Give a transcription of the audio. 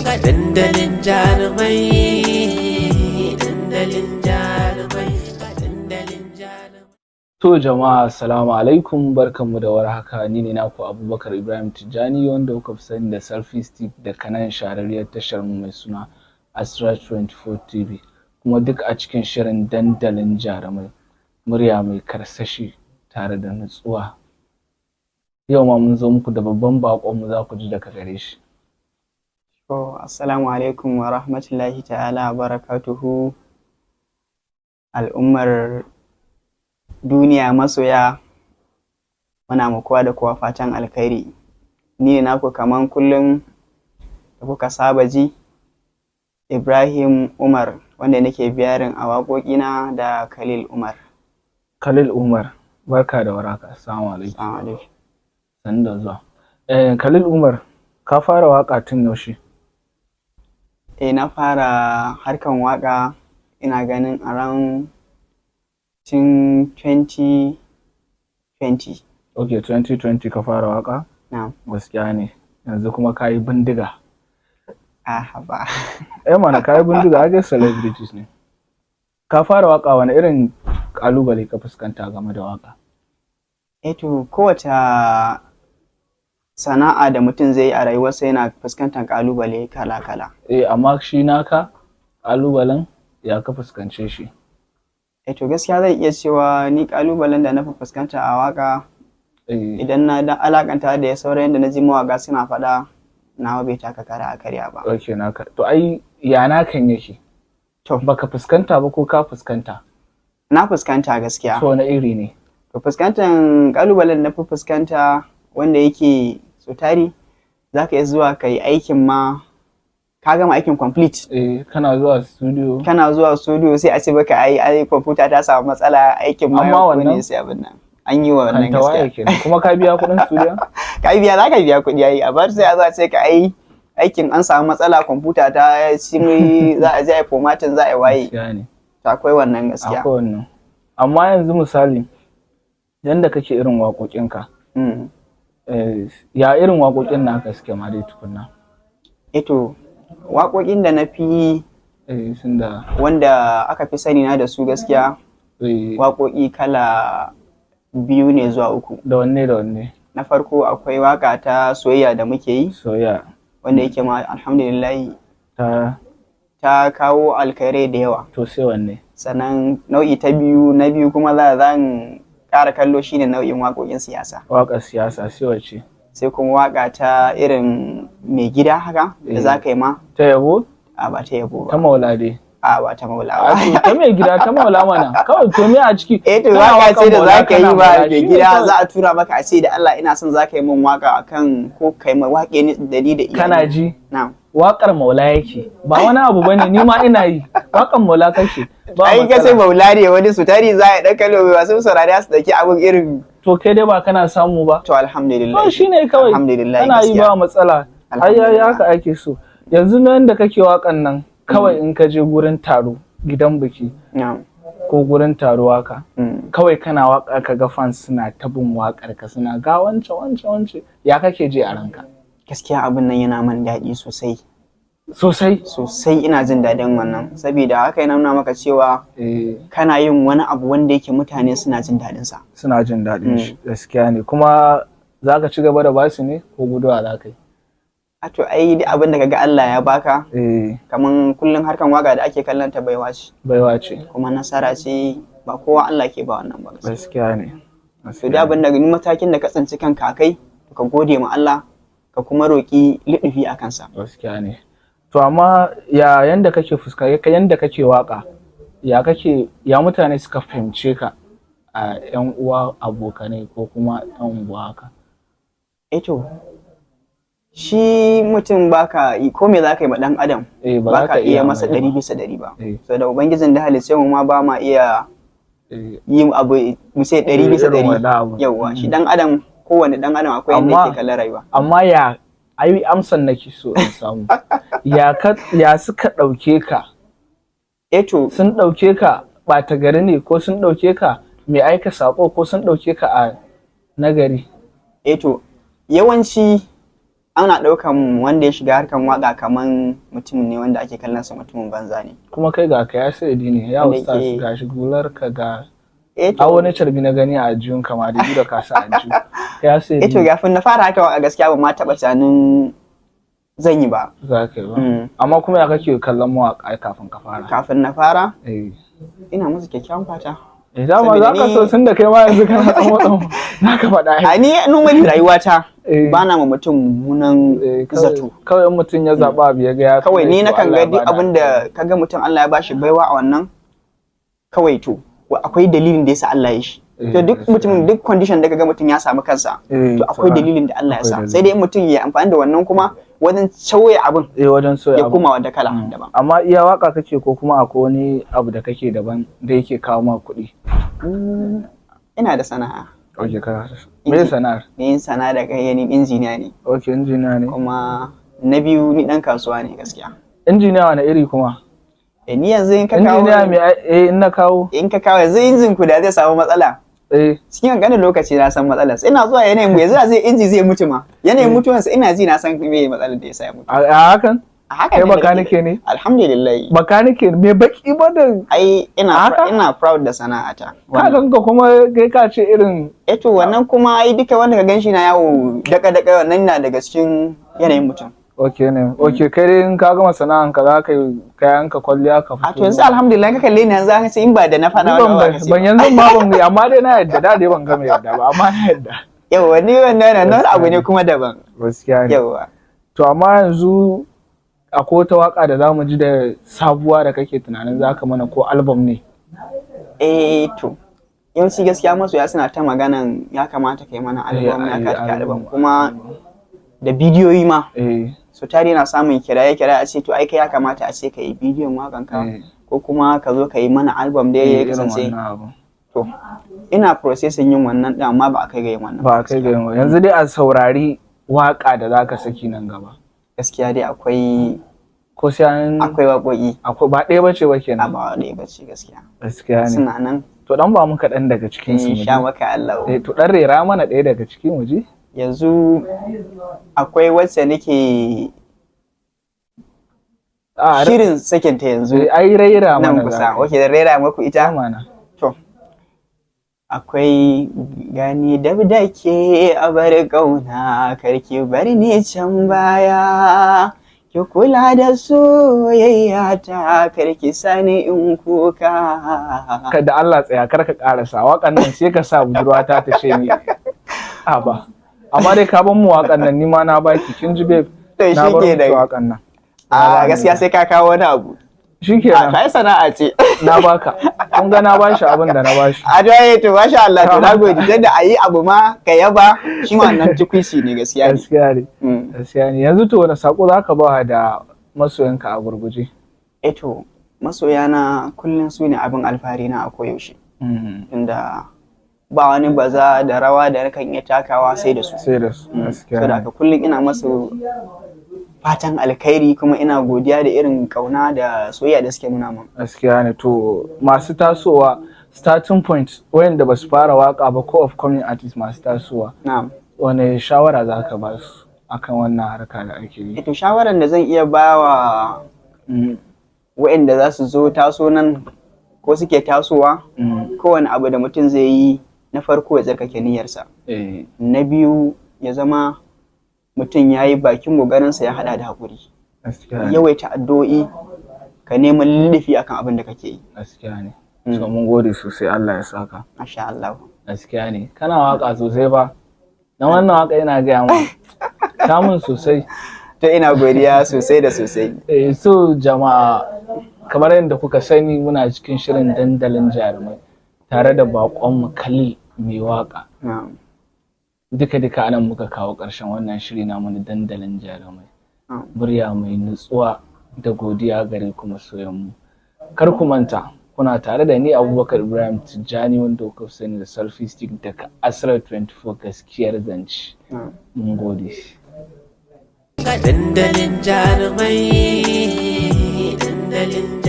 Dandalin jarumai, dandalin jarumai, dandalin jarumai. To jama'a, assalamu alaikum, barkanmu da warhaka. Ni ne naku Abubakar Ibrahim Tijjani, wanda kuka fi sani da Selfie Stick, da kanan shahararriyar tashar mu mai suna Asra 24 TV, kuma duk a cikin shirin Dandalin Jarumai, murya mai karsashi tare da nutsuwa. Yau ma mun zo muku da babban bakon mu, za ku ji daga gare shi. To, assalamu alaikum wa rahmatullahi ta'ala wa barakatuhu. Al'ummar duniya, masoya, muna ma kowa da kowa fatan alkhairi. Ni ne naku kaman kullum da kuka saba ji, Ibrahim Umar, wanda nake biyarin a waƙoƙina da Khalil Umar. Khalil Umar, barka da warhaka. Assalamu alaikum. Assalamu alaikum. Sannu da zuwa. Khalil Umar, ka fara waka tun yaushe? Eh, na fara harkan waƙa ina ganin around tun 2020. Ok, 2020 ka fara waka? Na. Gaskiya ne. Yanzu kuma ka yi bindiga. A haba. Eh mana, ka yi bindiga, ake celebrities ne. Ka fara waka, wani irin kalubale ka fuskanta game da waka? Eh to, kowace sana'a da mutum zai yi a rayuwarsa yana fuskantar ƙalubale kala-kala. Eh, amma shi naka kalubalen ya ka fuskance shi? Eh to, gaskiya zan iya cewa ni ƙalubalen da na fi fuskanta a waƙa, idan na dan alakanta da sauran yadda na ji mawaƙa suna faɗa, nawa bai taka kara a karya ba. Ok, naka. To ai ya nakan yake? To. Baka fuskanta ba ko ka fuskanta? Na fuskanta gaskiya. To wani iri ne? To, fuskantar ƙalubalen da na fi fuskanta, wanda yake so tari za ka iya zuwa ka yi aikin ma, ka gama aikin complete. Eh, kana zuwa studio. Kana zuwa studio sai a ce baka ai kwamfuta ta samu matsala, aikin ma Amma ya kone. wannan- Sai abin nan an yi wa wannan Kan tawaye gaskiya. kenan. Kuma ka biya kuɗin studio? Ka biya, za ka biya kuɗi ai, amma sai a zo a ce ka ai aikin an samu matsala, kwamfuta ta ci mai, za a je a yi formatting, za a yi waye. Gaskiya ne. To akwai wannan gaskiya. Akwai wannan. Amma yanzu misali, yanda kake irin waƙoƙinka, ya irin waƙoƙin naka suke ma dai tukunna? Eh to, waƙoƙin da na fi yi, Eh, sun da wanda aka fi sani na da su gaskiya, waƙoƙi kala biyu ne zuwa uku. Da wanne da wanne? Na farko akwai waƙa ta soyayya da muke yi, Soyayya. wanda yake ma alhamdulillah Ta ta kawo alkhairai da yawa. To sai wanne? Sannan nau'i ta biyu, na biyu kuma za zan ƙara kallo shine nau'in waƙoƙin siyasa. Waƙar siyasa sai wace? Sai kuma waƙa ta irin mai gida haka da za ka yi ma. Ta yabo? A, ba ta yabo Ta ba. Maula dai. A, ba ta maula A ba. to ta mai gida, ta maula mana. Kawai to me a ciki? Eh to, Kana waka waƙar ce da maula, za ka yi kana ba maula, mai shine gida kawai. za a tura maka a ce da Allah ina son za ka yi min waka akan ko kai ma waƙe ni da ni da iyali. Kana ji? Na'am. Waƙar maula yake. Ba wani abu bane, ni ma ina yi. Waƙar maula kake. Ba Ai ka sai matsala. maula ne, wani su tari za a ɗan kallo masu saurari su ɗauki abun irin. To kai dai ba kana samu ba? To alhamdulillah. To shine kawai. Alhamdulillah. Kana yi Gaskiya. ba matsala. Ai ai Alhamdulillah. haka ake so. Yanzu nan da kake waƙan nan, kawai in ka je gurin taro, gidan biki ko gurin taro haka, kawai kana waka ka ga fans suna ta bin waƙar ka, suna ga wance wance wance, ya kake ji a ranka? Gaskiya abin nan yana man daɗi sosai. Sosai. Sosai, ina jin daɗin wannan, saboda haka yana nuna maka cewa kana yin wani abu wanda yake mutane suna jin daɗin sa. Suna jin daɗin shi, gaskiya ne. Kuma za ka ci gaba da basu ne ko guduwa za ka yi? A to ai duk abin da kaga Allah ya baka, kaman kullum harkan waka da ake kallon ta baiwa ce. Baiwa ce. Kuma nasara ce, ba kowa Allah ke ba wannan ba gaskiya. Gaskiya ne. To da abin da duk matakin da ka tsinci kanka a kai, to ka gode ma Allah, ka kuma roki liɗifi a kansa. Gaskiya ne. To amma ya yanda kake fuska, yanda kake waka, ya kake, ya mutane suka fahimce ka a yan uwa, abokanai ko kuma yan unguwa haka? Eh to, shi mutum baka ko me za ka yi ma ɗan adam, Eh, ba za baka ka iya masa mai ɗari ba. bisa ɗari ba. So da ubangijin da halicce mu ma ba ma iya yi abu mu sai ɗari bisa irin ɗari. wannan abu. Yawwa, shi ɗan adam, kowane ɗan adam akwai yadda yake kallon rayuwa. Amma ya ai amsan nake so in samu, ya ka, ya suka ɗauke ka? Eh to. Sun ɗauke ka ɓata gari ne, ko sun ɗauke ka mai aika saƙo, ko sun ɗauke ka a nagari? Eh to, yawanci Ana ɗaukan wanda ya shiga harkan waka kaman mutum ne wanda ake kallon sa mutumin banza ne. Kuma kai ga ka ya sai ne ya Wanda ustaz, ga shi gular ka ga Eh to, a wani carbi na gani a ajiyun kama da biyu da ka sa ajiyu ya sai eh to, kafin na fara harkan waka gaskiya ban ma taɓa tunanin zan yi ba. Za ka yi ba. Mm. Amma kuma ya kake kallon mawaƙa kafin ka fara? Kafin na fara, Eh. ina musu kyakkyawan fata. Eh, dama Saboda za ka so tun da kai ma yanzu kana tsamo tsamo za ka faɗa ai. A ni normally rayuwata Eh. ba na ma mutum mummunan Eh, kawai- zato. Kawai in mutum ya zaɓa abu ya ga ya fi Kawai mai, ni to nakan Allah ga ya duk bada. abin da kaga mutum Allah ya bashi baiwa a wannan, kawai to akwai dalilin da yasa Allah ya shi. Eh, To duk gaskiya. mutumin, duk condition da kaga mutum ya samu kansa, Eh, to akwai to, dalilin da Allah ya sa. akwai Sai dai in mutum ya amfani da wannan kuma wajen sauya abin Eh, wajen soya ya abu. koma wata kala daban. Amma iya waka kake ko kuma akwai wani abu da kake daban da yake kawo ma kuɗi? Ina da sana'a. Ok, ka me sana'ar? Ni yin sana'a da kai, ni injiniya ne. Ok, injiniya ne. Kuma na biyu, ni dan kasuwa ne gaskiya. Injiniya wani iri kuma? Eh, ni yanzu in ka kawo Injiniya me eh, in na kawo in ka kawo yanzu injin ku da zai samu matsala, cikin kankanin lokaci na san matsalar. Ina zuwa yanayin mu yanzu da zai inji zai mutu ma, yanayin mutuwansa ina ji na san me matsalar da ya sa ya mutu. A hakan? A haka Kai ne da bakanike ne? Alhamdulillah. Bakanike me baki ba da Ai ina Haka? ina proud da sana'ata. Ka ganka kuma kai ka ce irin Eh to, wannan kuma ai duka wanda ka ganshi na yawo daka daka, wannan na daga cikin yanayin mutum. Ok ne, ok, kai dai in ka gama sana'an ka za ka yi kayan ka kwalliya ka fito. A to, yanzu alhamdulillah ka kalle ni yanzu aka ce in ba da na faɗa Ni wani ban ba ka ce ban yanzu ma ban amma dai na yadda, da dai ban gama yadda ba, amma na yadda. Yawa, ni wannan wani abu ne kuma daban. Gaskiya ne. Yawa. To amma yanzu akwai wata waka da zamu ji da sabuwa da kake tunanin zaka mana ko album ne? Eh to, yawanci gaskiya masoya suna ta maganan ya kamata kai mana album, ya Eh, kamata kai album album. kuma da bidiyoyi ma. So tare na samun kiraye kiraye a ce to ai kai ya kamata a ce ka yi bidiyon wakan ka ko kuma ka zo ka yi mana album dai ya irin kasance. wannan abu. To ina processing yin wannan din, amma ba a kai ga yin wannan. Ba a kai ga yin yanzu dai a saurari waka da zaka saki nan gaba. Gaskiya dai akwai Ko sai an akwai waƙoƙi. Akwai ba ɗaya bace ba A kenan? ba ɗaya bace gaskiya. Gaskiya ne. Suna nan. To dan ba mu kaɗan daga cikin su mu ji. Insha maka Allah. Eh, to dan rera mana ɗaya daga ciki mu ji. Yanzu akwai wacce nake A shirin sakinta yanzu ai rera nan mana kusa. za ka yi. Ok, zan rera maku ita. Mana. To, akwai gani dab da ke a bar ƙauna, karki bar ni can baya, ki kula da soyayya ta, karki sani in kuka. Ka da Allah tsaya, kar ka karasa waƙan nan, sai ka sa budurwata ta ce ni a ba. Amma dai ka ban mu waƙan nan, ni ma na baki, kin ji babe? To Na bar shi miki ke da waƙan nan. A gaskiya sai ka kawo wani abu. A Shikenan. kai sana'a ce. Na baka, kun ga na bashi abin da na bashi. A to eh, to masha Allah, to nagode, tunda ayi abu ma ka yaba, shi ma wannan tukuici ne gaskiya ne. Gaskiya ne. Gaskiya ne. Yanzu to wani sako zaka ba da masoyanka a gurguje? Eh to, masoyana kullum su ne abin alfahari na a koyaushe. Tunda ba wani baza da rawa da nakan iya takawa sai da su. Sai da su, gaskiya Saboda ne. haka kullum ina masu fatan alkhairi, kuma ina godiya da irin kauna da soyayya da suke nuna min. Gaskiya ne. To masu tasowa, starting point, wayanda ba su fara waka ba ko upcoming artist masu tasowa, Na'am. wane shawara za ka ba su akan wannan harka da ake yi? Eh to, shawaran da zan iya bawa waɗanda za su zo taso nan ko suke tasowa, kowane abu da mutum zai yi, na farko ya tsarkake niyyarsa. Na biyu, ya zama mutum ya yi bakin ƙoƙarinsa, ya haɗa da haƙuri. Gaskiya ne. Yawaita addu'o'i, ka neman lullufi akan abin da kake yi. Gaskiya ne. So mun gode sosai, Allah ya saka. Masha Allah. Gaskiya ne, kana waka sosai ba na wannan waka, yana gaya mun ta mun sosai. To ina godiya sosai da sosai. Eh, so jama'a, kamar yadda kuka sani, muna cikin shirin dandalin jarumai tare da baƙonmu Khalil mai waka. Na'am. Duka duka anan muka kawo ƙarshen wannan shiri namu na dandalin jarumai. Na'am. Murya mai nutsuwa da godiya gare ku masoyanmu. Kar ku manta, kuna tare da ni Abubakar Ibrahim Tijjani, wanda kuka fi sani da Selfie Stick, daga Asrar 24, gaskiyar zance. Na'am. Mun gode. Ga dandalin jarumai, dandalin.